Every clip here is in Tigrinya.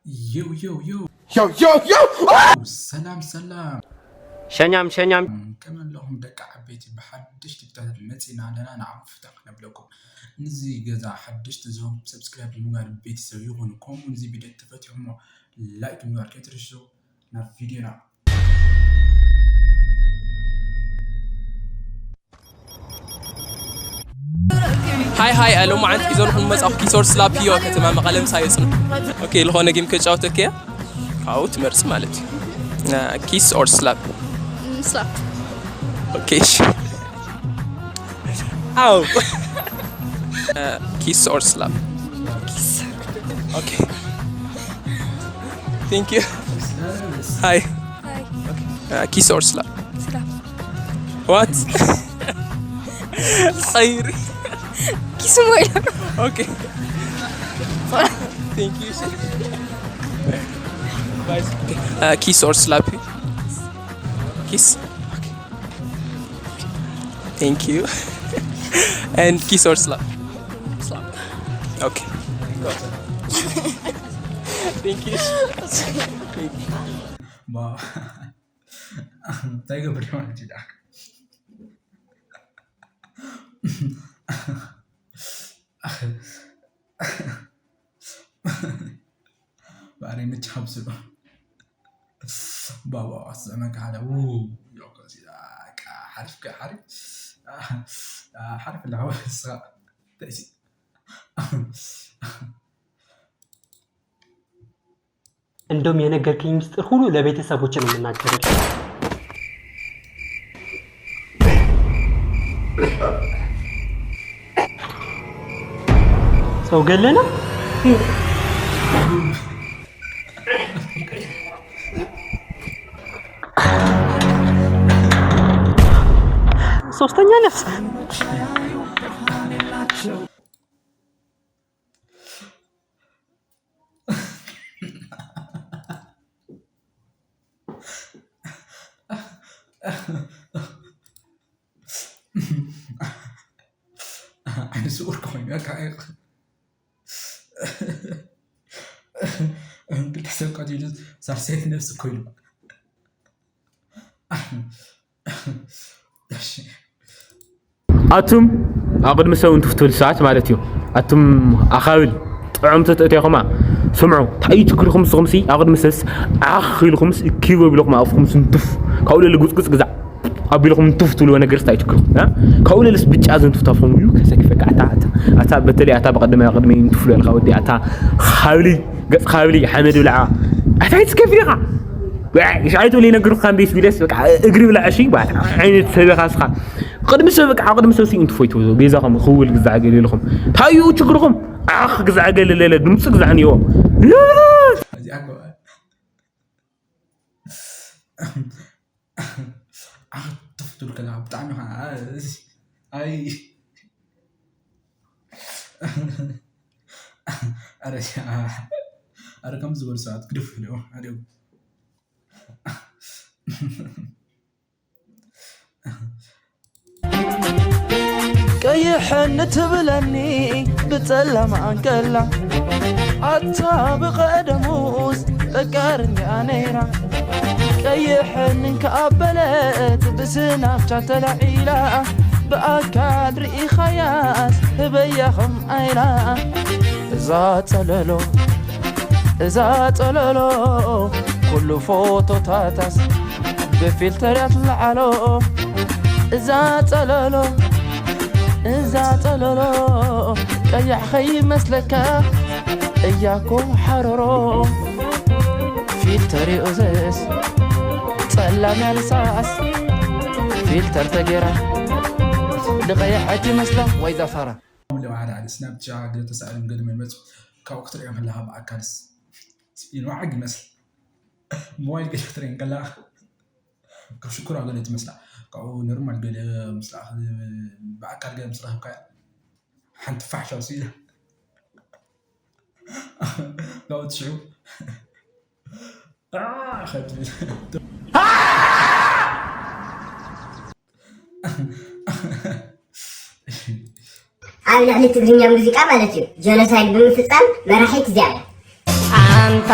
ዮው ዮው ዮው Yo, yo, yo! ሰላም ሰላም ሸኛም ሸኛም ከመን ኣለኹም ደቂ ዓበይቲ? ብሓድሽ ቲክቶክ መፂና ኣለና። ንዓኹም ፍታ ክነብለኩም። ንዚ ገዛ ሓድሽ ተዝሆም ሰብስክራይብ ምግባር ቤተሰብ ይኹኑ። ከምኡ ንዚ ቪድዮ ተፈቲኹሞ ላይክ ምግባር ከይትርሱ። ናብ ቪድዮና። ሃይ ሃይ ኣሎም መዓንቲ ሒዞልኩም መጻኹ ኪስ ኦር ስላፕ እዮ ከተማ መቐለ ምሳይ የጽኑ። ኦኬ ልኾነ ጌም ከጫወተክ እየ ካብኡ ትመርጽ ማለት እዩ። ኪስ ኦር ስላፕ ስላፕ ኦኬ እሺ። ኣው ኪስ ኦር ስላፕ ኦኬ thank you ሃይ ኪስ ኦር ስላፕ ስላፕ What? خيري ኪስ ሞይላ Okay. Thank you. Bye. Uh, kiss or slap you? Kiss. Okay. Thank you. And kiss or slap? ስላፕ Okay. Thank you. Thank you. ባ እንታይ ገብር ማለት እዩ ደኣ? ባሪ ምች ሓብስሎ ባባ ኣስመካ ሓደ ው ዮኮሲ ሓሪፍ ሓሪፍ ሓሪፍ ለሃወ ስራ ተሲ እንደውም የነገርከኝ ምስጢር ሁሉ ለቤተሰቦች ነው የምናገርልህ። ሰው ገለና ሶስተኛ ነፍስ ዓይነ ስውር ኮይኑ ክልተ ሰብ ቀቲሉ ሳልሰይቲ ነፍሲ ኮይኑ ኣቱም ኣብ ቅድሚ ሰብ እንትፍ ትብል ሰባት ማለት እዩ። ኣቱም ኣኻብል ጥዑምቲ ተእትኹማ ስምዑ። እንታይ እዩ ችግርኹም? ንስኹምሲ ኣብ ቅድሚ ሰብስ ዓኽ ኢልኩምስ እኪብ ኣቢልኩም ኣፍኹም ስንቱፍ ካብኡ ለሊ ጉፅጉፅ ግዛዕ ኣቢልኩም እንትፍ ትብልዎ ነገር እንታይ እዩ ችግርኹም? እ? ካብኡ ለልስ ብጫ ዝንቱፍ ታፍኹም እዩ ከሰኪፈካ። ኣታ ኣታ ኣታ በተለይ ኣታ ብቀደማይ ቅድሚ እንትፍ ለልካ ወዲ ኣታ ኻብሊ ገጽ ኻብሊ ሓመድ ብልዓ ኣታ ይትስከፍ ዲኻ? ሽዓይ ትብል ይነግርካ እንዴስ ቢለስ በቃ እግሪ ብላዕ እሺ ባት ዓይነት ሰብ ኢኻ እስኻ ቅድሚ ሰብ በቃ ቅድሚ ሰብ ሲኡ እንትፎይ ትብሎ ገዛ ከም ክውል ግዛዕ ገል ኢልኹም ታዩ ችግርኹም ዓኽ ግዛዕ ገል ለለ ድምፂ ግዛዕ ንዮ እዚኣ እኮ ዓኽ ትፍቱል ከላ ብጣዕሚ ከዓ ኣይ ኣረ ኣረ ከም ዝበሉ ሰባት ግደፉ ኢሎም ኣረ ቀይሕኒ ትብለኒ ብጸላም ኣንቀላ ኣታ ብቐደሙስ በቃር እንዲኣ ነይራ ቀይሕኒ ከኣበለት ብስናብቻ ተላዒላ ብኣካል ርኢኻያስ ህበያ ከም ኣይላ እዛ ጸለሎ እዛ ጸለሎ ኩሉ ፎቶታታስ ብፊልተር እያ ትለዓሎ እዛ ጸለሎ እዛ ጸለሎ ቀያሕ ኸይመስለካ እያኮ ሓረሮ ፊልተር እዩ እዝስ ጸላም ያልሳስ ፊልተር ተጌራ ንቐያሕ ኣይትመስላ ወይ ዘፋራ ለ ሓደ ሓደ ስናፕቻ ገለ ተሳእሎም ገለ መመፁ ካብኡ ክትሪኦ ከለካ ብኣካልስ ስፒል ማዕግ ይመስል ሞባይል ገለ ክትሪኦ ከለካ ካብ ሽኩራ ገለ ትመስላ ካብኡ ኖርማል ገለ ምስላ ብኣካል ገለ ምስ ረኸብካ ሓንቲ ፋሕሻ ውስኢላ ካብኡ ትሽዑ ኣብ ልዕሊ ትግርኛ ሙዚቃ ማለት እዩ ጀኖሳይድ ብምፍፃም መራሒት እዚኣ እያ። ኣንታ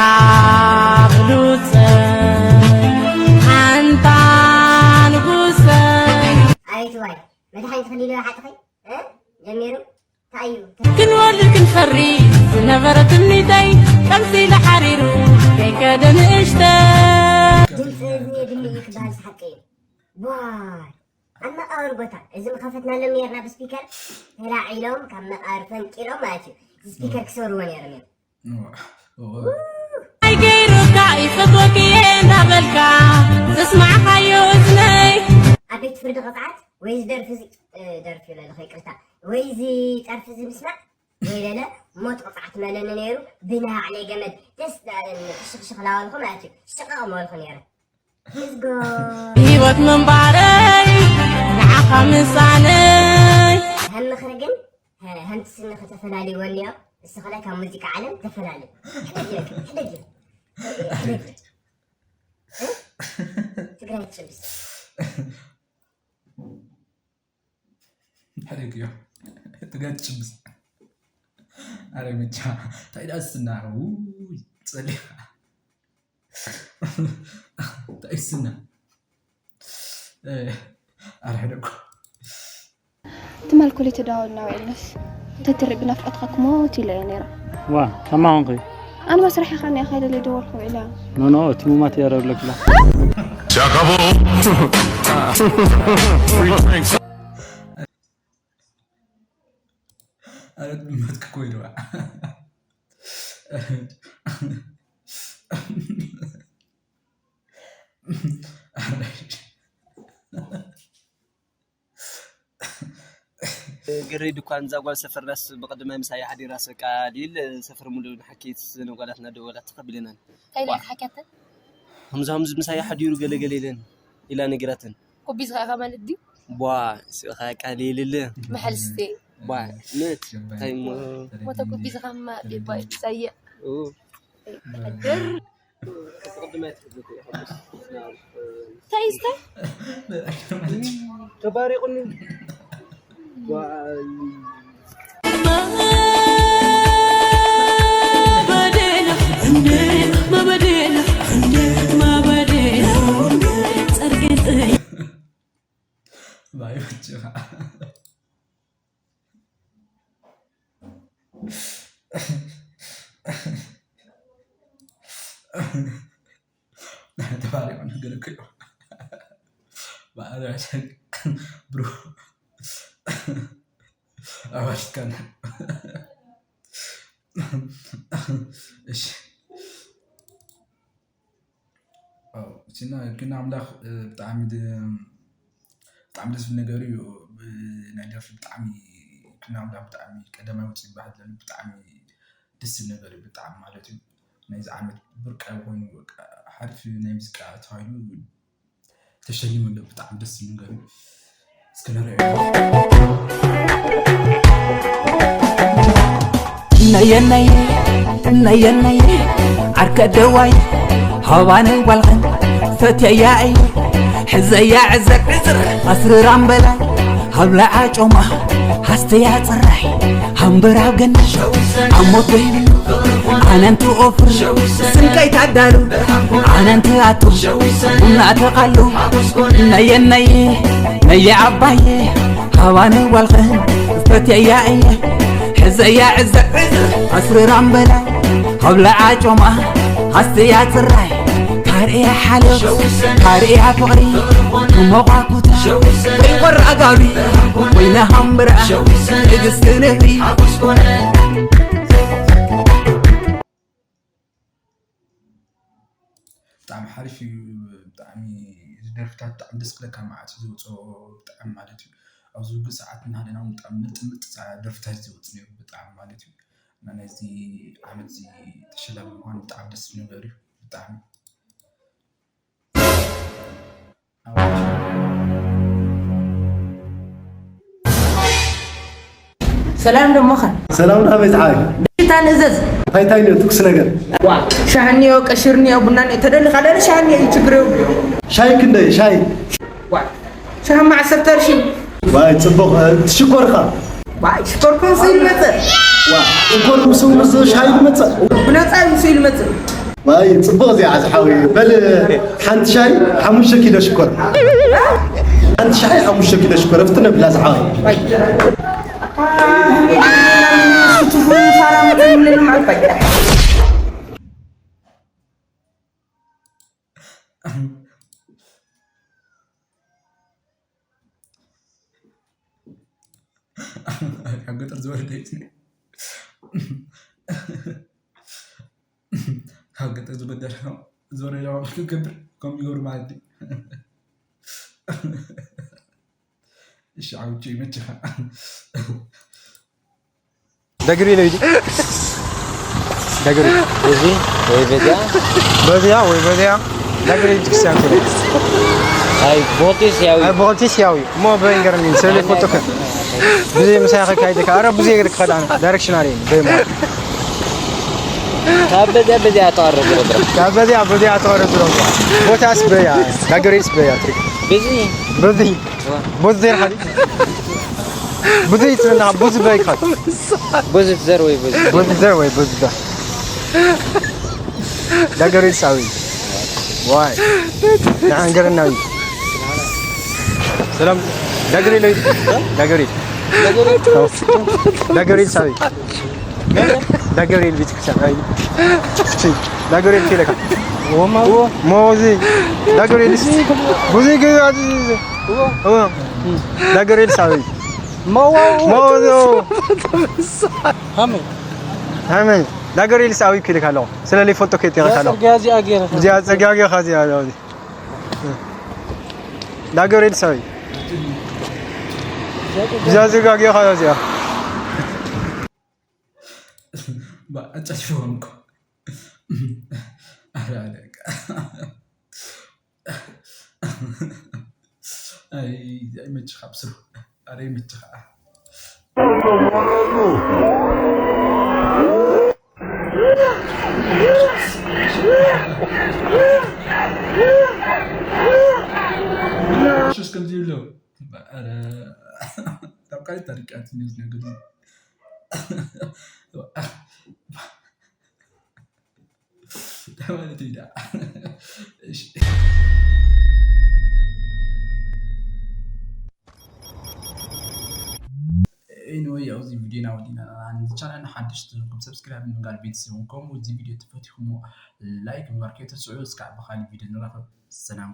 ኣብ መቃብር ቦታ እዚ ምኸፈትናሎም ነርና ብስፒከር ተላዒሎም ካብ መቃብር ፈንቂሎም ማለት እዩ። እዚ ስፒከር ክሰብርዎ ነይሮም እዮም። ኣይገይሩካ ይፈትወክየ እንዳበልካ ዘስማዕካዮ እዝነይ ኣብ ቤት ፍርዲ ቅፅዓት ወይ እዚ ደርፊ እዚ ደርፊ ይብለልኸ ይቅርታ ወይ እዚ ጠርፊ እዚ ምስማዕ ወይ ለለ ሞት ቅፅዓት መለኒ ነይሩ ብናዕለይ ገመድ ደስ ዳለኒ ክሽኽሽኽ ላበልኹ ማለት እዩ ሽቀቕ መበልኹ ነይረ። ህይወት ምንባረይ ንዓኻ ምሳነይ። ከም ምኽሪ ግን ከምቲ ስኒ ከተፈላልይወኒ እዮ። እስኸለ ካብ ሙዚቃ ዓለም ተፈላልዩ። ሕደግ ኢለኪ፣ ሕደግ ኢለኪ፣ ሕደግ ኢለኪ። ትግራይ ትጭብስ። ሕደግ እዮ። ትግራይ ትጭብስ። ኣረ መቻ እንታይ ደኣ ስና ውይ ጸሊኻ እንታይ ስና ኣረ ሕደግ እኮ ትማል ኮሌ ተደዋወልና ውዒልናስ እንተትርኢ ብናፍቆትካ ክሞት ኢለ እየ ነይረ። ዋ ከማይ ኮንኺ። ኣነ መስርሕ ኢኻ ኒኣ ከይደለ ደወልኩ ውዒለ። ኖ ኖ እቲ ሙማት እየ ረብለክላ። ኣረ ድመትክ ኮይንዋ ግሪ ድኳን እዛ ጓል ሰፈርናስ ብቐደማይ ምሳይ ሓዲራስ በቃ ሊል ሰፈር ሙሉ ንሓኪት ነጓላት እናደወላት ተቐቢለናን እንታይ ኢላ ሓኪያተን ከምዚ ከምዚ ምሳይ ሓዲሩ ገለ ገለ ኢለን ኢላ ነጊራተን ኮፒ ዝኸኣኻ ማለት ድዩ ቧ ስኻ ቃል የልለ መሐልስቴ ቧ ምት እንታይ ሞ ሞተ ኮፒ ዝኸማ ዴባ ይሳየ እንታይ ይስተ ተባሪቑኒ ተባሪቑ ነገር እኮ እዩ። ብሮ ኣባሽካና እሺ እችና ግን ኣምላኽ ብጣዕሚ ብጣዕሚ ደስ ዝብል ነገር እዩ። ናይ ደርፊ ብጣዕሚ ክናምላ ብጣዕሚ ቀዳማይ ውፅእ ይበሃል ዘሎ ብጣዕሚ ደስ ዝብል ነገር እዩ። ብጣዕሚ ማለት እዩ ናይዚ ዓመት ብርቃ ኮይኑ ሓሪፍ ናይ ሙዚቃ ተባሂሉ ተሸሊሙ ኣሎ። ብጣዕሚ ደስ ዝብል ነገር እዩ። እስኪ ንሪኦ። ነየ ነየ ነየ ነየ ዓርከ ደዋይ ሃባነይ ጓልኸን ፈትየያ እየ ሕዘያ ዕዘር ዕዝር ኣስርራም በላይ ሃብላ ዓጮማ ሃስተያ ጽራይ ሃምበራብ ገና ኣሞት ወይኒ ኣነንቲ ኦፍር ስንቀይ ታዳሉ ኣነንቲ ኣቱ ቡና ተቓሉ ነየ ነየ ነየ ዓባየ ሃባነ ጓልኸን ፈትየያ እየ ሕዘያ ዕዘ ዕዘ ኣስርራም በላ ሃብላ ዓጮማ ሃስተያ ጽራይ ካርእያ ሓልዮት ካርእያ ፍቕሪ ክመቋኩታ ወይ ቆራጋቢ ወይ ነሃምብራ ትዕግስቲ ነብሪ ብጣዕሚ ሓሪፍ እዩ። ብጣዕሚ እዚ ደርፍታት ብጣዕሚ ደስ ክለካ መዓት ዝወፅኦ ብጣዕሚ ማለት እዩ። ኣብዚ ውግእ ሰዓት እናሃለና እውን ብጣዕሚ ምርጥ ምርጥ ደርፍታት ዝወፅ ነይሩ ብጣዕሚ ማለት እዩ። እና ናይዚ ዓመት እዚ ተሸላሚ ምኳን ብጣዕሚ ደስ ዝብል ነገር እዩ ብጣዕሚ። ሰላም ደሞኸ ሰላም ናበይ ዝሓወይ እንታይ ንእዘዝ እንታይ እንታይ ንዮ ትኩስ ነገር ዋ ሻሂ እኒኦ ቀሽር እኒኦ ቡና እኒኦ ተደሊኻ ደለ ሻሂ እኒኦ እዩ ችግር የብሉ ሻሂ ክንደይ ሻሂ ዋ ሻሂ ዓሰርተ ቅርሺ ዋይ ፅቡቕ ትሽኮርኻ ዋይ ሽኮር ኮንሱ ይመፅእ ዋ ሽኮር ምስ ምስ ሻሂ ይመፅእ ብነፃ እዩ ምስ ይመፅእ ዋይ ፅቡቕ እዚኣ ዝሓወይ በል ሓንቲ ሻሂ ሓሙሽተ ኪሎ ሽኮር ሓንቲ ሻሂ ሓሙሽተ ኪሎ ሽኮር እፍትነ ብላ ዝሓወይ ኣብ ገጠር ዝበለ ደይት ካብ ገጠር ዝበደረ ዝበደረ ክገብር ከም ይገብሩ ማለት እዩ። እሺ ዓውቹ ይመችኻ። ደግሪ ለይዲ ደግሪ እዚ ወይ በዚያ በዚያ ወይ በዚያ ደግሪ ቤተክርስትያን ከ ኣይ ቦቴስ ያው ኣይ ቦቴስ ያው ሞ በንገርኒ ሰለ ፎቶ ከ ብዚ ምሳኻ ካይደ ካረ ብዚ ይግር ከዳን ዳይሬክሽን አለ በሞ ካብ በዚያ በዚያ ተዋረድ ዝረብረ ካብ በዚያ በዚያ ተዋረድ ዝረብረ ቦታስ በያ ዳገሬስ በያ ትሪ በዚ በዚ ቦዝ ዘር ኻዲ ብዙ ይትልና ብዙ በይካት ብዙ ዘር ወይ ብዙ ብዙ ዘር ወይ ብዙ ዘር ዳገሬ ሳዊ ዋይ ንዓንገረናዊ ሰላም ዳገሬ ለይ ዳገሬ ዳገሬ ሳዊ ዳገሬ ቤተክርስቲያን ዳገሬ ቴሌካ ሞዚ ዳገሬ ብዙ ዳገሬ ሳዊ ሞዚ ሃመ ዳገሬ ሳዊ ክልካ ኣለኹ ስለለይ ፎቶ ከይት ይረካ ኣለኹ እዚኣ ፅርግያ ጌርካ እዚኣ ዳገሬ ሳዊ እዚኣ ፅርግያ ጌርካ እዚኣ ኣጨልፎም እኮ ኣረ ኣረ ኣይመችኻ ብስሩ ኣረ ይመችኻ ሽስ ከምዚ ይብሎ ካብ ካልእ ታሪክ ኣትኒዝ ነገር ማለት እዩ ዳ ኤኒወይ ኣብዚ ቪዲዮና ወዲና ቻናል ሓድሽ ትንኩም ሰብስክራይብ ምግባር ቤተሰብ ከምኡ እዚ ቪዲዮ ተፈቲኹሞ ላይክ ምግባር ከይትስዑ እስካዕ ብካሊ ቪዲዮ ንራኸብ ሰላም